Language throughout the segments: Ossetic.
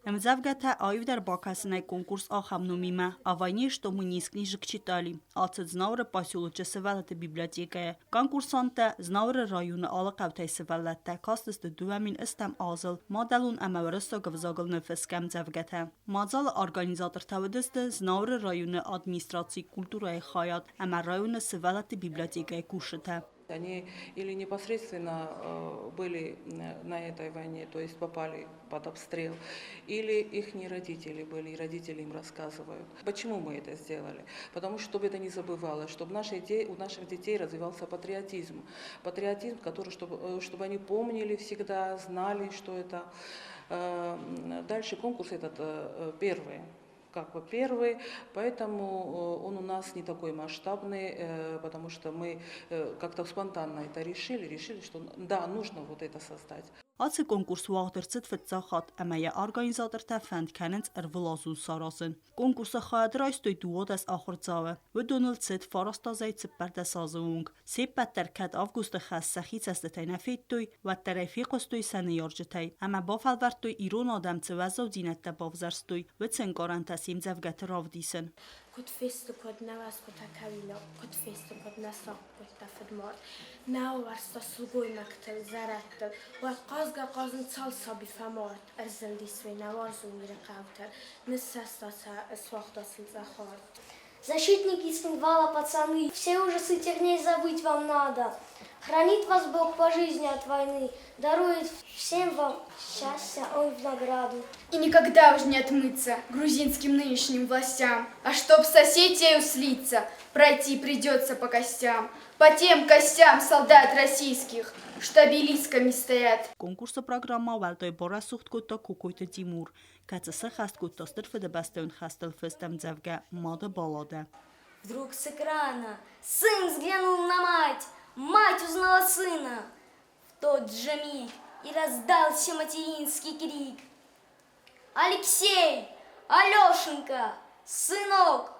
Ӕмдзӕвгӕтӕ аивдӕр бакӕсынӕй конкурс ахӕм номимӕ «О войне, что мы не из книжек читали» ацыд Знауыры поселочы сывӕллӕтты библиотекӕйы. Конкурсанттӕ Знауыры районы алы хъӕутӕй сывӕллӕттӕ кастысты 2008 азыл мадӕлон ӕмӕ уырыссаг ӕвзагыл ныффысгӕ ӕмдзӕвгӕтӕ. Мадзалы организатортӕ уыдысты Знауыры районы администрацийы культурӕйы хайад ӕмӕ районы сывӕллӕтты библиотекӕйы кусджытӕ. Они или непосредственно были на этой войне, то есть попали под обстрел, или их родители были, и родители им рассказывают. Почему мы это сделали? Потому что, чтобы это не забывалось, чтобы у наших детей развивался патриотизм. Патриотизм, который, чтобы они помнили всегда, знали, что это. Дальше конкурс этот первый, как бы первый, поэтому он у нас не такой масштабный, потому что мы как-то спонтанно это решили, что да, нужно вот это создать. Ацы конкурс уагъд ӕрцыд фыццаг хатт ӕмӕ йӕ организатортӕ фӕнд кӕнынц ӕрвылазон саразын. Конкурсы хайад райстой 12 ахуырдзауы. Уыдоныл цыд 9 азӕй 14 азы онг. Се ппӕт дӕр кӕд августы хӕс сӕхи цӕстытӕй нӕ федтой, уӕддӕр ӕй фехъуыстой сӕ ныййарджытӕй ӕмӕ бафӕлвӕрдтой ирон адӕм цы уӕззаудзинӕдтӕ бавзӕрстой, уыцы ӕнкъарӕнтӕ се мдзӕвгӕты равдисын. Куыд фесты, куыд нӕ уӕзгуытӕ кӕуинаг, куыд фесты, куыд нӕ сахъ кодта фыдмард. Нӕ ауӕрста сылгоймӕгтыл, зӕрӕдтыл, уӕд хъазгӕ-хъазын цал саби фӕмард, ӕрзылдис уый нӕ уарзон Иры хъӕутӕ, ныссӕста сӕ, ысуагъта сын цъӕх арт. Защитники Цхинвала, пацаны, все ужасы терней забыть вам надо. Хранит вас Бог по жизни от войны, дарует всем вам счастье он в награду. И никогда уж не отмыться грузинским нынешним властям, а чтоб с Осетией слиться, пройти придется по костям, по тем костям солдат российских, что обелисками стоят. Конкурсы программӕ уӕлдай барӕсугъд кодта Кокойты Тимур, кӕцы сӕххӕст кодта Стыр Фыдыбӕстӕйон хӕстыл фыст ӕмдзӕвгӕ «Мады балладӕ». Вдруг с экрана сын взглянул на мать, мать узнала сына. В тот же миг и раздался материнский крик. Алексей, Алешенька, сынок!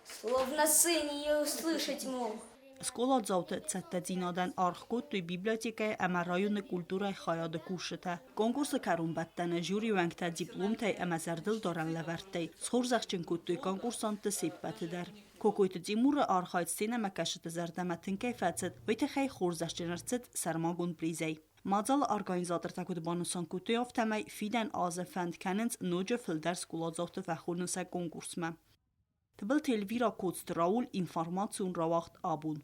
Словно сын ее услышать мог. Скъоладзауты цӕттӕдзинадӕн аргъ кодтой библиотекӕйы ӕмӕ районы культурӕйы хайады кусджытӕ. Конкурсы кӕронбӕттӕны жюри уӕнгтӕ дипломтӕй ӕмӕ зӕрдылдарӕн лӕвӕрттӕй схорзӕхджын кодтой конкурсантты се ппӕты дӕр. Кокойты Тимуры архайд сценӕмӕкӕсджыты зӕрдӕмӕ тынг кӕй фӕцыд, уый тыххӕй хорзӕхджын ӕрцыд сӕрмагонд призӕй. Мадзалы организатортӕ куыд банысан кодтой, афтӕмӕй фидӕн азы фӕнд кӕнынц ноджы фылдӕр скъоладзауты фӕхонын сӕ конкурсмӕ. Тыбылты Эльвира, Коцты Рауль, информацион рауагъд «Абон».